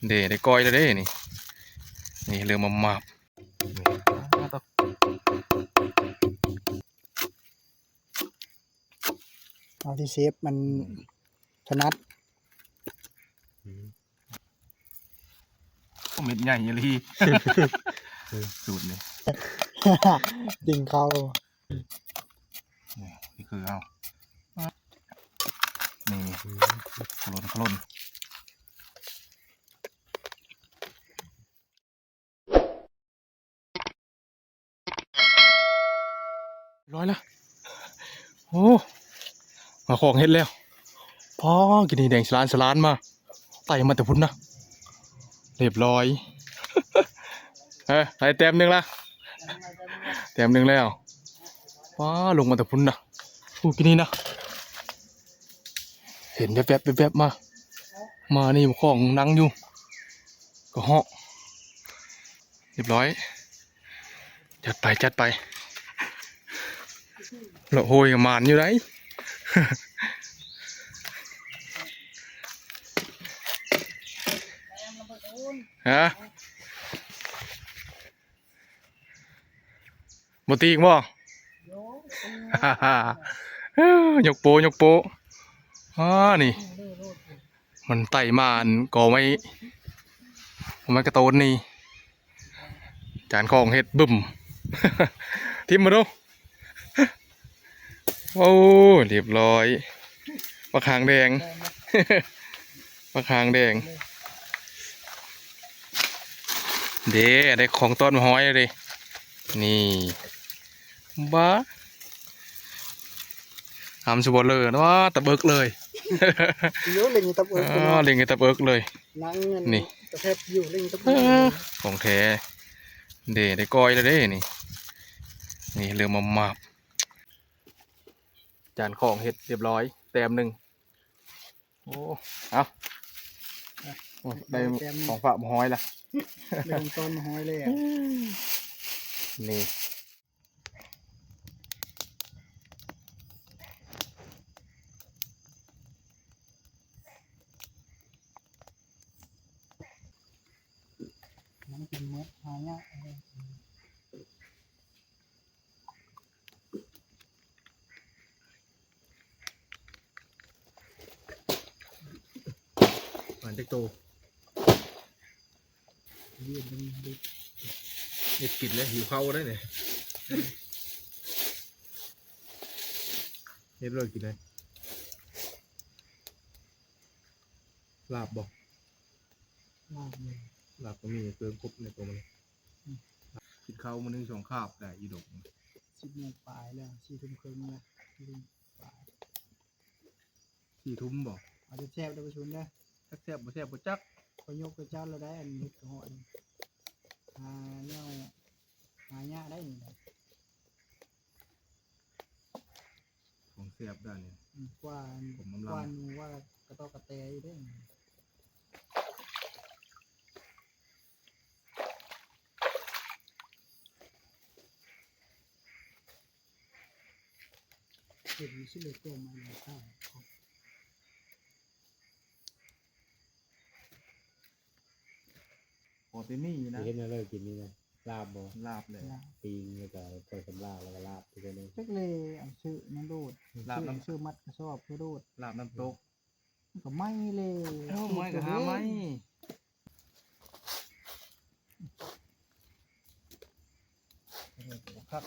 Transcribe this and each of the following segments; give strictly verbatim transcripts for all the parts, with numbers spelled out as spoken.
เด้ ได้ก้อยแล้วเด้นี่ นี่เริ่มมามาบ เอาที่เซฟมันถนัด เม็ดใหญ่อีหลี สูตรนี่ ดึงเข้า นี่นี่คือเอานี่ขลุ่นขลุ่น ร้อยละ โอ้ มาของเฮ็ดแล้ว พอกินนี่แดงสลานสลานมา ไต่มาแต่พุ้นนะ เรียบร้อย เออได้แต้มหนึ่งละ แต้มหนึ่งแล้ว ว้า ลงมาแต่พุ้นนะ อู้ กินนี่นะ เห็นแวบๆแวบๆมา มานี่ของนังอยู่ ก็เหาะ เรียบร้อย จัดไป จัดไป เลาะโหยกับหมานอยู่ได ฮะ บ่ตีอีกบ่ ยกโปะ ยกโปะ อ่า นี่ มันไต่มาอันกอไม้ กอไม้กระโตนนี่ จานของเฮ็ดบึ้ม ทิ่มมาดู โอ้ เรียบร้อย ปลาคางแดง ปลาคางแดง เด้ ได้ของต้อนมาฮ้อยเลย นี่ บ้า ทำสบอเลอร์นะว่าตะเบิกเลย เดี๋ยวเล่นตับเอิก อ่าเล่นกับตะเบิกเลย นังเงิน นี่ กระแทกอยู่เล่นตับ เออของแท้ เด้ ได้ก้อยแล้วเด้ นี่ นี่เริ่มมามาบ จานของเฮ็ดเรียบร้อย แต้มหนึ่ง โอ้ เอาโอ้ ได้ของฝากมาฮ้อยละ เล่นต้อนมาฮ้อยเลย นี่ มันกินเมือหายาก หวานจักโต เรียนมันเด็ก เฮ็ดกินแล้วหิวข้าวได้เนี่ย เฮ็ดเลยกินเลย ลาบบ่ มากเลย ลาบก็มีเครื่องครบในตัวมัน กินข้าวมื้อหนึ่งสองคาบได้อีดอก สิบโมงปลายแล้วสี่ทุ่มครึ่งแล้วสี่ทุ่มปลาย สี่ทุ่มบ่ เอาแซ่บๆได้ประชุมนะ จักแซ่บบ่แซ่บบ่จัก ขอยกไปเจ้าเราได้อันนี้ก็หอยหาแนวหายากได้นี่นะ ของแซ่บได้เนี่ย อืมกว่า ผมมันลำ กว่าหนูว่ากระตอกกระแตอยู่เด้ เห็นสิเลยตัวมาแล้วค่ะ พอที่นี่นะ เฮ็ดแนวเลยกินนี่นะลาบบ่ ลาบเลย ปิ้งแล้วก็ใส่สำลาแล้วก็ลาบที่นี่ จักเลยเอาซื้อนั่นโดด ลาบน้ำ ซื้อมัดกระสอบเพื่อโดด ลาบน้ำตก มันก็ไหม้เลย เอ้าไม่ก็หาไม่ ครับ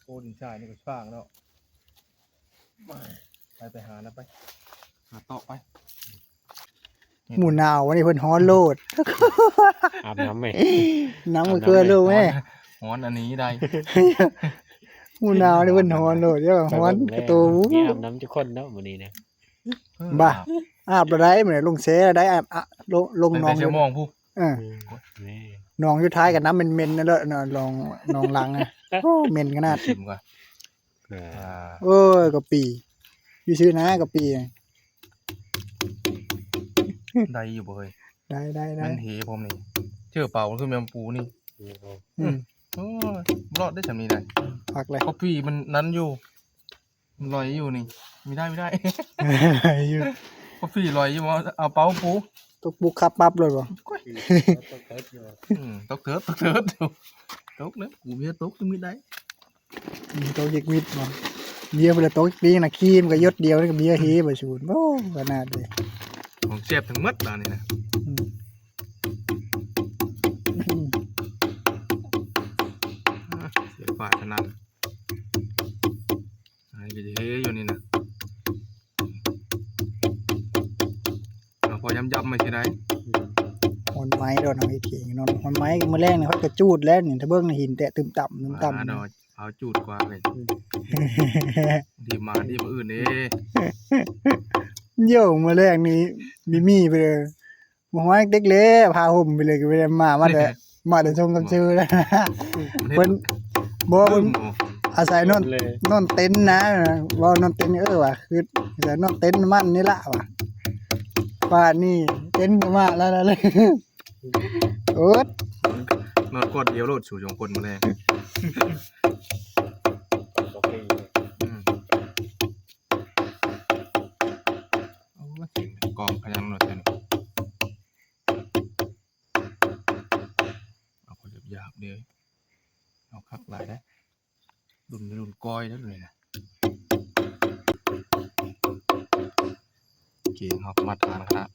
โอ้ดินทรายนี่ก็ช่างแล้ว ไปไปหานะไป หาเตาะไป หมูหนาววันนี้เพิ่นฮ้อนโลด อาบน้ำไหม น้ำมันเกลือลูกแม่ ฮ้อนอันนี้ได้ หมูหนาวนี่เพิ่นฮ้อนโลดเด้อฮ้อนกระโต นี่อาบน้ำทุกคนเนาะมื้อนี้นะ บ้า อาบบ่ได้มื้อนี้ลงแช่ได้อาบอ่ะลงลงหนอง เป็นแต่เสียมองผู้ เออ นี่ หนองอยู่ท้ายกับน้ำเหม็นๆนั่นแหละเนาะหนองหนองลังนะโอ้เหม็นขนาด ชิมก่อน อ่า อ่า เออก็ปีอยู่ซื่อนะก็ปี ได้อยู่บ่เฮ้ย ได้ได้ได้ มันเหผมนี่ เจอเป่าขึ้นแมงปูนี่ อืม โอ้ยรอดได้สำนี้ได้ พักเลย เพราะปีมันนั้นอยู่ มันลอยอยู่นี่ ไม่ได้ไม่ได้ อยู่ ปลาฟรีลอยอยู่บ่ เอาเป๋าปู ตกปุกคับปั๊บเลยบ่ อืม ตกเถิด ตกเถิด ตกเด้อ กูเมียตก มึงได้ อืม ตกยิกมิดบ่ เบียร์ไปเลยตกปีนะ ครีมก็หยดเดียวนี่ก็เบียร์เฮไปสูน โอ้ ขนาดเลย ของแซ่บทั้งหมดล่ะนี่นะ อืม อืม อ่ะ เสียฝ่ายถนัด อันนี้ก็จะเฮอยู่นี่นะ เอาพอยำๆ มาสิได้ ฮอนไม้โดนเอาไอ้เถียงนอน ฮอนไม้มื้อแรกนี่เขาจะจูดแล้วนี่ ถ้าเบิ่งนี่หินแตะตึมต่ำตึมต่ำ อ่า เดี๋ยวเอาจูดกว่าเลย อืม ดีมาดีมาอื่นเด้ โย่มื้อแรกนี่มีมีไปเลย บ่ฮ้อยเด็กเลย พาห่มไปเลย ก็บ่ได้มา มาแต่ มาแต่ชงกับชื่อแล้ว มันเฮ็ด เพิ่น บ่ เพิ่น ลืมบ่ อาศัยนอน เลย นอนเต็นท์นะ เว้านอนเต็นท์ เออว่ะ คืออาศัยนอนเต็นท์มันนี่ละว่ะ ป่านนี้เต็นท์ก็มาแล้วนะ โอ๊ด นอนกอดเดียวโลด สู่สองคนมาแลง โอเค อืม โอ้ย เสียงกองขยันเลยเสียง เอาคนหยาบๆ เด้อ เอาคักหลายได้อ รุ่นนี้รุ่นก้อยแล้วเลยนะ เก่งครับ มาตรฐานครับ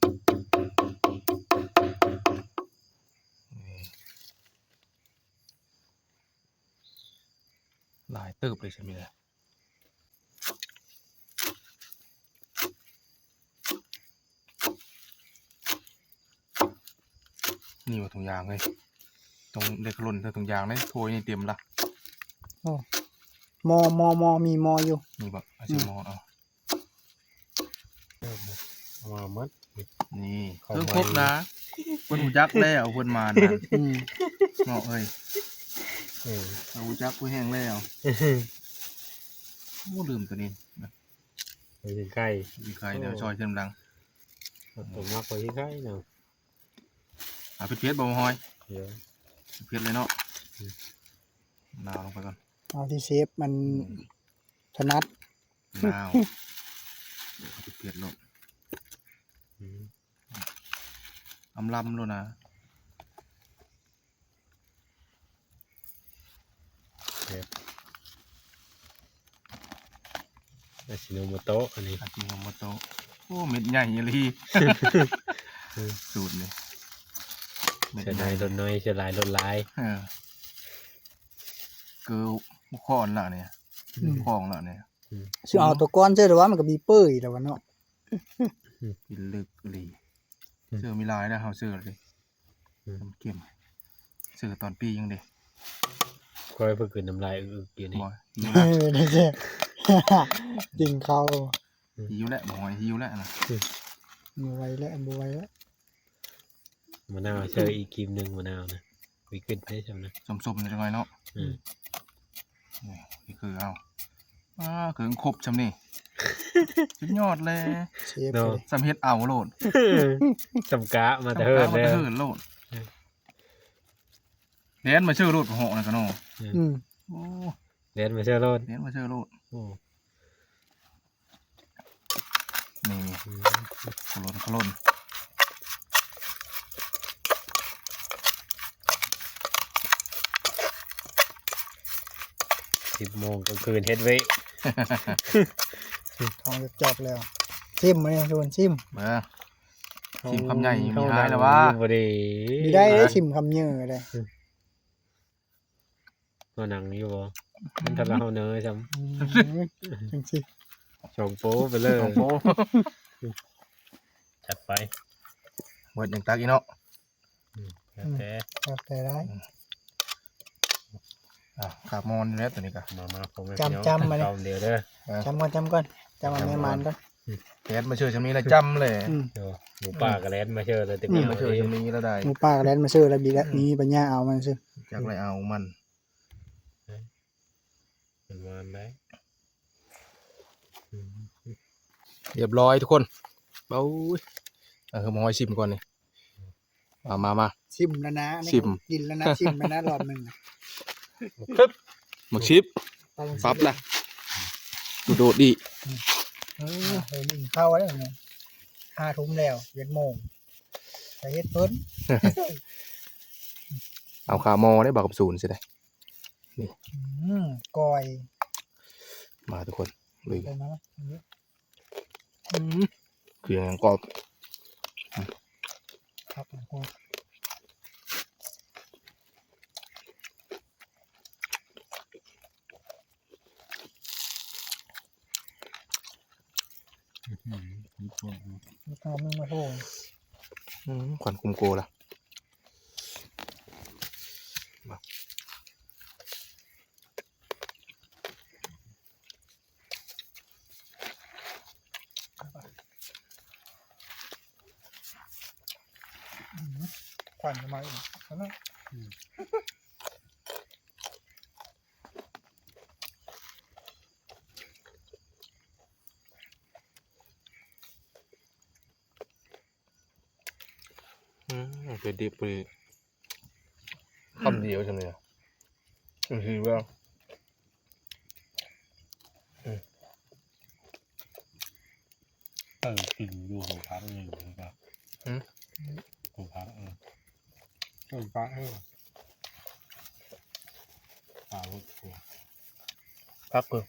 นี่ หลายเติบเลยใช่ไหมล่ะ นี่ว่าถุงยางเลย ตรงเด็กหล่นใส่ถุงยางเลย ถ้วยนี่เต็มละ โอ้ หม้อ หม้อ หม้อ มีหม้ออยู่ นี่บ่ เอาใส่หม้อเอา เอามาหมด นี่ เข้า เครื่องครบนะ มา เพิ่นรู้จักแล้ว เพิ่นมานั่น อืม เนาะเอ้ย เออ เพิ่นรู้จักผู้แห้งแล้ว โอ้ ลืมตัวนี้นะ ไปถึงไข่ มีไข่เดี๋ยว โอ้ ซอยเส้นหลัง เอาตัวมักไปที่ไข่เนาะ อ่ะ เผ็ดๆ บ่ฮ้อย เดี๋ยว เผ็ดเลยเนาะ อืม นาวลงไปก่อน เอาที่เชฟมัน อืม ถนัด นาว เดี๋ยวเอาเผ็ดๆ ลง อืม อำลำโลดนะ เชฟ อาจิโนโมโตะอันนี้ อาจิโนโมโตะ โอ้ เม็ดใหญ่อีหลี อืม สูตรนี่ เม็ด เสีย ใหญ่ ดายลดน้อย เสียหลายลดหลาย เออ คือบ่คอนละเนี่ย อืม คองละเนี่ย อืม สิเอาตัวก้อนใช่หรือว่ามันก็มีเปื่อยแล้ววะเนาะ กินลึกอีหลี อืม เสื้อมีลายแล้ว เฮาเสื้อเลย อืม เข้ม เสื้อตอนปียังเด็ก ค่อยเพิ่งกลืนน้ำลายอึกๆ อยู่นี่ บ่ หิวแล้ว กินข้าว อืม หิวแล้ว บ่ฮ้อย หิวแล้วนะ อืม บ่ไหวแล้ว บ่ไหวแล้ว มะนาวเชิญอีกคลิปหนึ่ง มะนาวนะ วิกฤตได้จำนะ ส้มๆ จังหน่อยเนาะ อืม นี่ นี่คือเอา อ่า เครื่องครบจำนี่ สุดยอดเลย เชฟ เนาะ เลย สำเฮ็ดเอาโลด สำกะมาแต่เฮิ่น สำกะมาแต่เฮิ่นโลด เออ แล่นมาเชิญโลด เหาะนะกะเนาะ อืม อืม โอ้ แล่นมาเชิญโลด แล่นมาเชิญโลด โอ้ นี่ อืม ขลุ่นขลุ่น สิบโมงกลางคืนเฮ็ดเวะ ท้องจอกๆ แล้ว ซิมมาเนี่ยชวนซิม มา ซิมคำใหญ่ มีหายแล้ววะ บ่ได้ มีได้เลย ซิมคำเยอะเลย อืม ตัวหนังอยู่บ่ มันทะเลาะเนยซ้ำ อืม จังสิ สองโป๊ไปเลย สองโป๊ จัดไป เบิดอย่างตักอีเนาะ อืม แล้วแต่ แล้วแต่ได้ อืม อ่ะ ขาบมอนอยู่แล้วตัวนี้ก็ มา มา พ่อแม่ จำ พี่น้อง จำมาเลย จำเดียวเด้อ เออ จำก่อน จำก่อน จำเอาแม่มานก่อน แก๊สมาเชิญฉันมีอะไรจำเลย อืม เดี๋ยวหมูป่ากับแลนมาเชิญเลย อืม มาเชิญฉันมีแล้วได้ หมูป่ากับแลนมาเชิญแล้วบีแล้ว อืม มีปัญญาเอามันสิ จักอะไรเอามัน เป็นวันได้ อืม เรียบร้อยทุกคน โอ้ย เอาหมูหอยซิมก่อนนี่ เอามา มา ซิมแล้วนะ นี่ ซิม กินแล้วนะ ซิมแล้วนะ รอบหนึ่งนะ ปึ๊บ หมกชิป ไป ปั๊บละ ดูโดดดี เออ เออ ลิงเข้าแล้วเนี่ย ห้าทุ่มแล้ว เจ็ดโมง ไปเฮ็ดเพิ่น เอาคาหม้อได้บักกำสูนสิได้ นี่ อืม ก้อย มาทุกคน ลุยกัน ได้ไหม อืม คือยังกรอบ ครับผม อื้อหือ มีความมันมาโห อืม ควันคุมโกละ มา อืม ควันจะมาอีกแล้วนะ อืม อืม เป็นดิบเลย คำเดียวใช่ไหมเนี่ย อืม คือว่า อืม เออ กินอยู่หอพักนี่อยู่หรือเปล่า หืม หอพัก เออ หอพัก เออ ปลาหมึก พักเออ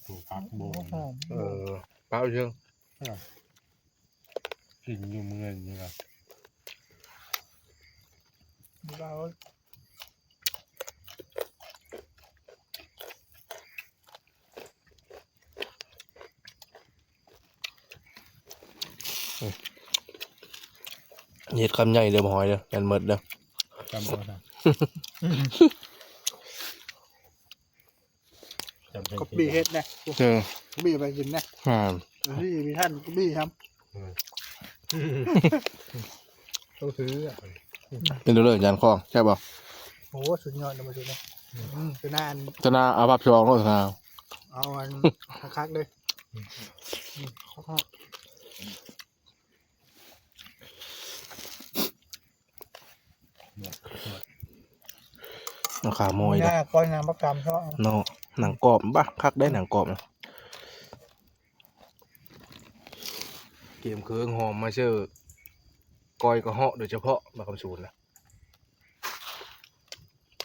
หอพักโบน หอม เออ ปลาเยอะ เออ กินอยู่เมืองนี่ครับ บ่าว เฮ็ดคำใหญ่เด้อ บ่หอยเด้อ แม่นหมดเด้อ จำบ่ได้ จำเป็น ก็บีเฮ็ดนะ เออ บีไปกินนะ อ่า เออ ที่มีท่านก็บีครับ เออ ต้องซื้ออ่ะ เป็นเรื่องจานข้อง ใช่ป่ะ โอ้ สุดยอดเลย มาดูนะ อืม ตัวหน้าอัน ตัวหน้าเอาภาพชองโลดนะ เอาอันคักๆเลย อืม เอาขาโมย หน้า นะ ก้อยน้ำประกำชอบ เนาะ หนังกรอบปะ คักได้หนังกรอบนะ เตรียมเครื่องหอมมาเสิร์ฟ ก้อยกระเหาะโดยเฉพาะ บักกำสูนนะ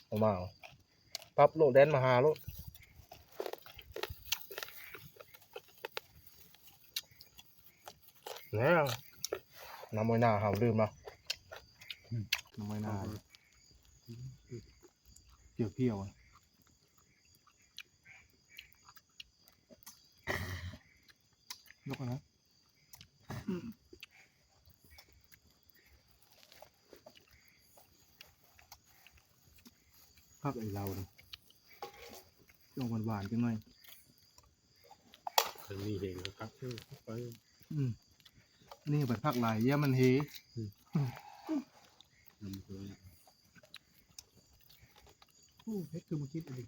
เอามาเอา ปั๊บโลด แดนมาหาโลด เนี่ย น้ำมวยหน้าเฮาลืมเนาะ อืม น้ำมวยหน้า เปรี้ยวๆอะ ยกนะ ผักไอ้ลาวนี่ ต้องหวานๆจังหน่อย คันมีเห็นก็คัก เออ ไป อืม นี่เป็นผักหลายเยี่ยมันเฮ อืม อืม โอ้ เผ็ดคือมาคิดอันนี้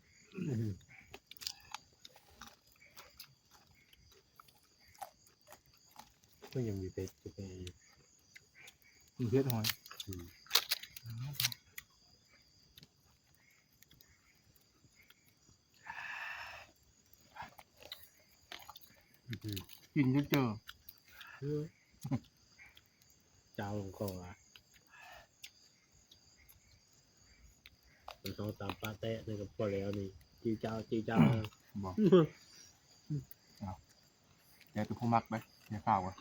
ก็ยังมีเผ็ดอยู่ใน มีเผ็ดหอย อืม อืม กินจนเจอ เออ เจ้าของเขาอะ มันต้องตามปะแตะนี่ก็พอแล้วนี่ จีเจ้า จีเจ้า บอก เอา เดี๋ยวตัวผู้มักไป เดี๋ยวข้าวก่อน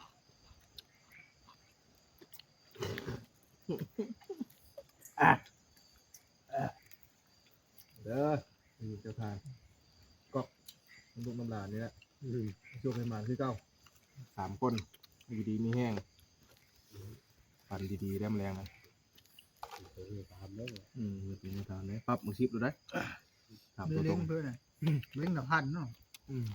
อ่ะ เด้อ นี่เจ้าทาน ก๊อก ลูกน้ำหลานนี่แหละ อืม โชคให้หมานคือเก่า สามคน อยู่ดีมีแฮง ฝันดีๆ แรมแรงนะ เออ ตามเด้อ อืม เป็นตามเลย ปรับมือสิบดูได้ ถามตัวตรง เร่งเพื่อนน่ะ เร่งหนักพันเนาะ อืม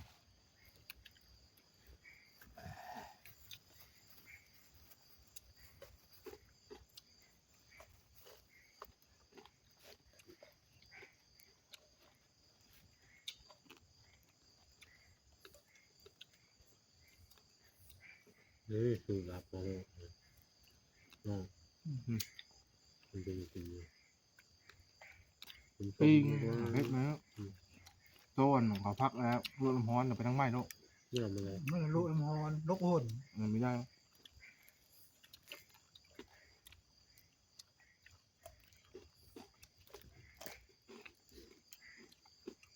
นี่คือหลักของเนาะ อืม มันเป็นจริงๆ ปิ้ง เฮ็ดแล้ว อืม โต้นของเขาพักแล้ว ลวกน้ำร้อน เดี๋ยวไปทางใหม่ลูก เนี่ยมันเลย มันลวกน้ำร้อน ลวกโอน มันไม่ได้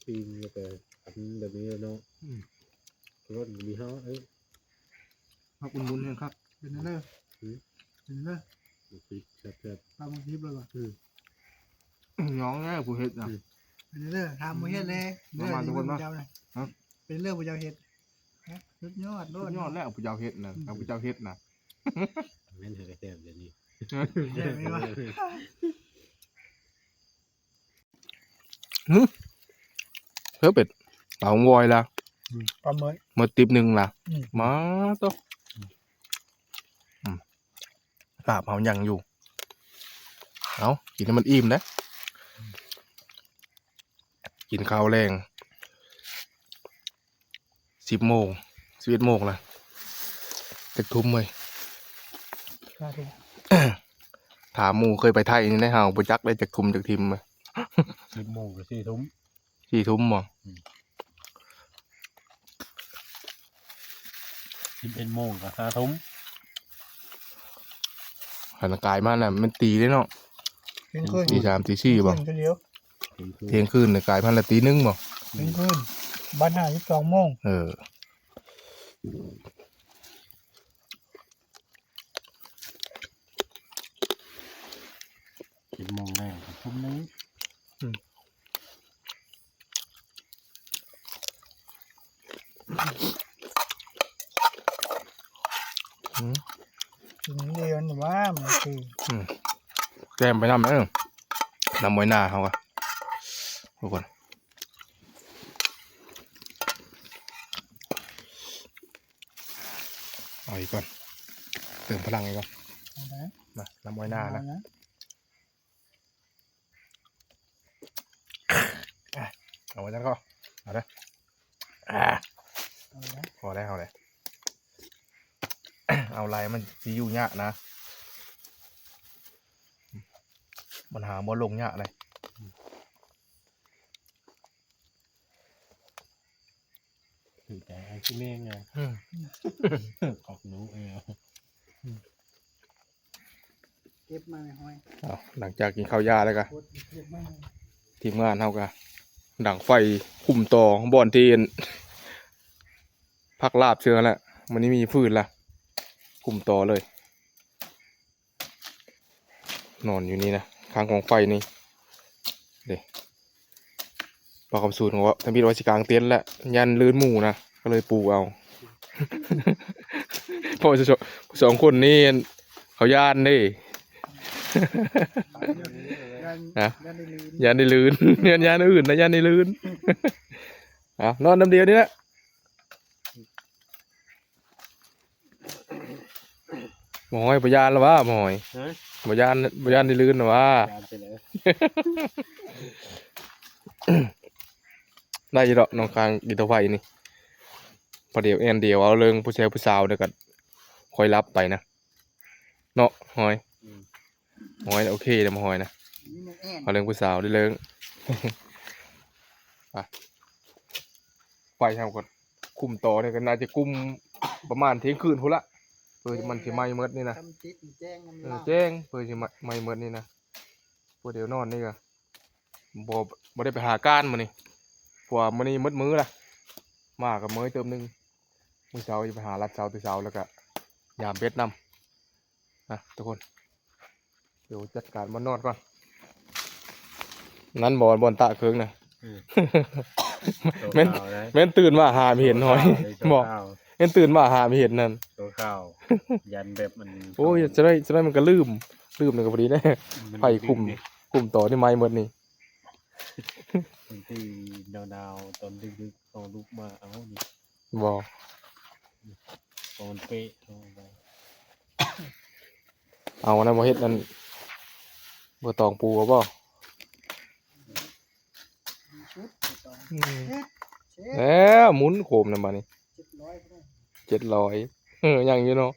ปิ้งแล้วก็อันแบบนี้เนาะ อืม รสมันมีเฮาเอ้ย มาอุดหนุนเนี่ยครับ เป็นเด้อ อืม เป็นเด้อ มันปิดแซ่บๆ ตำบักดิบเลยว่ะ อืม น้องแน่ผู้เฮ็ดนะ อืม เป็นเด้อ ถามผู้เฮ็ดเลย มามาทุกคนมา เด้อ เจ้านะ ฮะ เป็นเรื่องผู้เจ้าเฮ็ด นะ สุดยอดโลด สุดยอดแล้วผู้เจ้าเฮ็ดนะ อืม เอาผู้เจ้าเฮ็ดนะ แม่นเฮ็ดแซ่บเดี๋ยวนี้ แซ่บไหมวะ หึ เฮ้ยเป็ด เต๋าหงวอยละ อืม ปลาหมึก หมดติ๊บหนึ่งละ อืม มาโต๊ะ อืม ลาบเฮายังอยู่ เอา กินให้มันอิ่มนะ กินข้าวแลง สิบโมง สิบเอ็ดโมงละ จักทุ่มเว้ย ห้าทุ่ม ถามหมู่เคยไปไทยนี่ได้เฮาบ่จักได้จักทุ่มจักทิมเว้ย สิบโมงกับสี่ทุ่ม สี่ทุ่มบ่ อืม สิบเอ็ดโมงกับห้าทุ่ม หันกายมาน่ะ มันตีเลยเนาะ เที่ยงคืน ตีสามตีสี่บ่ เที่ยงคืนเดียว เที่ยงคืนน่ะกายพันละตีหนึ่งบ่ เที่ยงคืน บ้านห้าสิบสองโมง เออ สิบโมงแรกกับทุ่มหนึ่ง อืม อืม กินเดียวนี่ว่ามันคือ อืม แกมไปนำเด้อ นำไว้หน้าเขาอะ ทุกคน เอาอีกก่อน เติมพลังอีกก่อน เอาไป มา นำไว้หน้านะ เอานะ อ่ะ เอาไว้นั่นก็ เอาเด้อ อ่ะ เอานะ พอแล้ว เอาเลย เอาลายมันสิอยู่ยากนะ มันหาบ่ลงยากเลย ถือใจไอ้ขี้เม่งไง อืม ออกหนูเออ เก็บมาไม่ห้อย เอา หลังจากกินข้าวยาแล้วก็ โคตรเก็บมา ทีมงานเฮาก็ดังไฟคุมต่อบ่อนที่พักลาบเชิงแล้ว มันนี่มีฟืนละ คุมต่อเลย นอนอยู่นี่นะ ข้างกองไฟนี่ เด้ ปลากระสูนของว่าทำบิดว่าสิกลางเต็นท์แหละ ย่านลื่นหมู่นะ ก็เลยปูเอา เพราะว่าสอง สองคนนี่เขาย่านเด้ ย่าน ฮะ ย่านได้ลื่น ย่านได้ลื่น ย่าน ย่านอื่นนะ ย่านได้ลื่น เอานอนน้ำเดียวนี่แหละ หมอย บ่ย่านละวะ หมอย ฮะ บ่ย่าน บ่ย่านได้ลื่นละวะ ย่านไปเลย ได้อยู่ดอก น้องคางกินเตาไฟนี่ พอเดี๋ยวแอนเดียวเอาเรื่องผู้ชายผู้สาวเดี๋ยวก็ค่อยรับไปนะ เนาะ หอย อืม หอย โอเคเดี๋ยวมาหอยนะ นี่มันแอน เอาเรื่องผู้สาวได้เรื่อง ไป ไปทำก่อน คุมต่อเนี่ยก็น่าจะคุมประมาณเที่ยงคืนพุ้นละ เพื่อมันสิไหม้หมดนี่นะ ทำจิตแจ้งมัน เออ เล่า แจ้ง เพื่อสิไหม้ ไหม้หมดนี่นะ พวกเดี๋ยวนอนนี่ก็ บ่ บ่ได้ไปหาการมื้อนี้ เพราะว่ามื้อนี้หมดมื้อละ มากับมื้อเติมหนึ่ง มื้อเช้าจะไปหาลัดเช้าแต่เช้า แล้วก็ยามเบ็ดนำ นะทุกคน เดี๋ยวจัดการบ่อนนอนก่อน นั่นบ่อน บ่อนตะเคิงนะ อืม แม่น ตัวขาวนะ แม่นตื่นมาหาไม่เห็นหอย ตัวขาวเลย บ่ ตัวขาว แม่นตื่นมาหาไม่เห็นนั่น ตัวขาว ยันแบบมัน โอ้ย จะได้ จะได้มันก็ลืม ลืมเลยก็พอดีนะ มัน ไฟคุม ดึกดิ คุมต่อที่ไม้หมดนี่ บางทีหนาวๆ ตอนดึกๆ เอาลูกมาเอานี่ บ่ ตอนเปะเอาไป เอานะ บ่เฮ็ดนั่น บ่ตองปูเอาบ่ ชุดไปต่อ อืม เช็ด เช็ด แล้วหมุนโคมนำบัดนี้ เจ็ดร้อย เจ็ดร้อย เออ ยังอยู่เนาะ